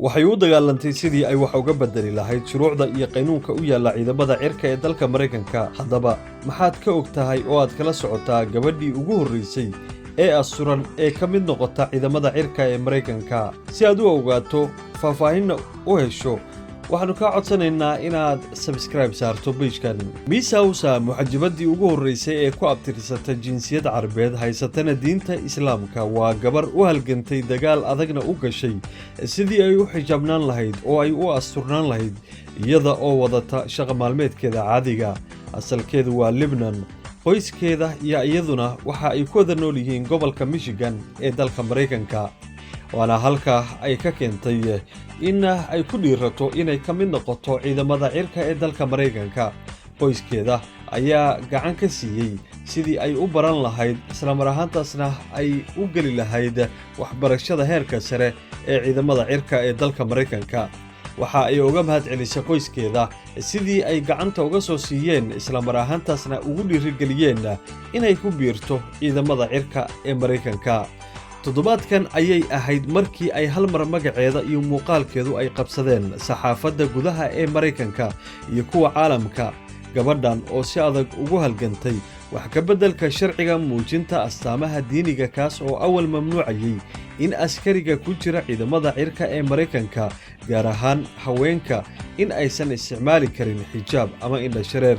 Waxay u dagaalantay sidii ay wax uga bedeli lahayd shuruucda iyo qaynuunka u yaalla ciidamada cirka ee dalka Maraykanka. Haddaba, maxaad ka og tahay oo aad kala socotaa gabadhii ugu horraysay ee asturan ee ka mid noqota ciidamada cirka ee Maraykanka? Si aad u ogaato, faahfaahinna u hesho, waxaannu kaa codsanaynaa inaad subscribe saarto page-kan. Misa Awsa, muxajibadii ugu horraysay ee ku abtirsata jinsiyad Carabeed, haysatana diinta Islaamka, waa gabar u halgantay, dagaal adagna u gashay sidii ay u xijaabnaan lahayd oo ay u asturnaan lahayd, iyada oo wadata shaqa maalmeedkeeda caadiga. Asalkeedu waa Libnan. Qoyskeeda iyo iyaduna waxa ay ku wada nool yihiin gobolka Michigan ee dalka Maraykanka, waana halka ay ka keentay in ay ku dhiirato inay ka mid noqoto ciidamada cirka ee dalka Maraykanka. Qoyskeeda ayaa gacan ka siiyey sidii ay u baran lahayd, islamar ahaantaasna ay u geli lahayd waxbarashada heerka sare ee ciidamada cirka ee dalka Maraykanka. Waxa ay uga mahad celisay qoyskeeda sidii ay gacanta uga soo siiyeen, islamar ahaantaasna ugu dhiirigeliyeen inay ku biirto ciidamada cirka ee Maraykanka. Toddobaadkan ayay ahayd markii ay hal mar magaceeda iyo muuqaalkeedu ay qabsadeen saxaafadda gudaha ee Maraykanka iyo kuwa caalamka. Gabadhan oo si adag ugu halgantay wax ka beddelka sharciga muujinta astaamaha diiniga, kaas oo awal mamnuucayay in askariga ku jira ciidamada cirka ee Maraykanka, gaar ahaan haweenka, in aysan isticmaali karin xijaab ama indhashareer.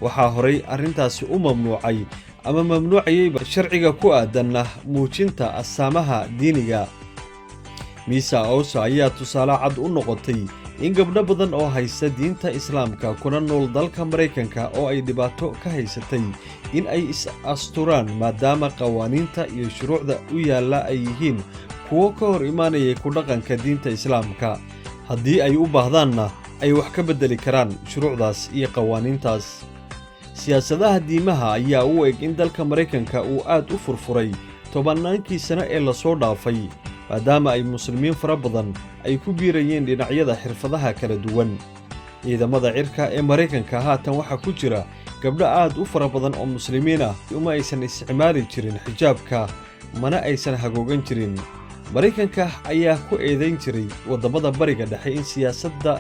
Waxaa horay arrintaasi u mamnuucay ama mamnuucayeyba sharciga ku aadanna muujinta astaamaha diiniga. Misa Awsa ayaa tusaale cad u noqotay in gabdho badan oo haysta diinta Islaamka, kuna nool dalka Maraykanka, oo ay dhibaato ka haysatay in ay is-asturaan, maadaama qawaaniinta iyo shuruucda u yaalla ay yihiin kuwo ka hor imaanayay ku dhaqanka diinta Islaamka, haddii ay u baahdaanna ay wax ka beddeli karaan shuruucdaas iyo qawaaniintaas. Siyaasadaha diimaha ayaa u eg in dalka Maraykanka uu aad u furfuray tobannaankii sano ee lasoo dhaafay, maadaama ay Muslimiin fara badan ay ku biirayeen dhinacyada xirfadaha kala duwan. Ciidamada cirka ee Maraykanka haatan waxaa ku jira gabdho aad u fara badan oo Muslimiin ah. Uma aysan isticmaali jirin xijaabka, mana aysan hagoogan jirin. Maraykanka ayaa ku eedayn jiray waddamada Bariga Dhexe in siyaasadda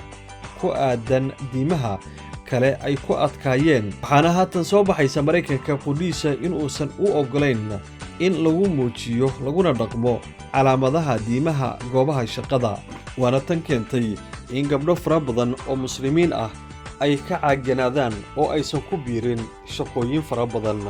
ku aadan diimaha kale ay ku adkaayeen, waxaana haatan soo baxaysa Maraykanka qudhiisa inuusan u oggolayn in lagu muujiyo laguna dhaqmo calaamadaha diimaha goobaha shaqada, waana tan keentay in gabdho fara badan oo Muslimiin ah ay ka caaganaadaan oo aysan ku biirin shaqooyin fara badan.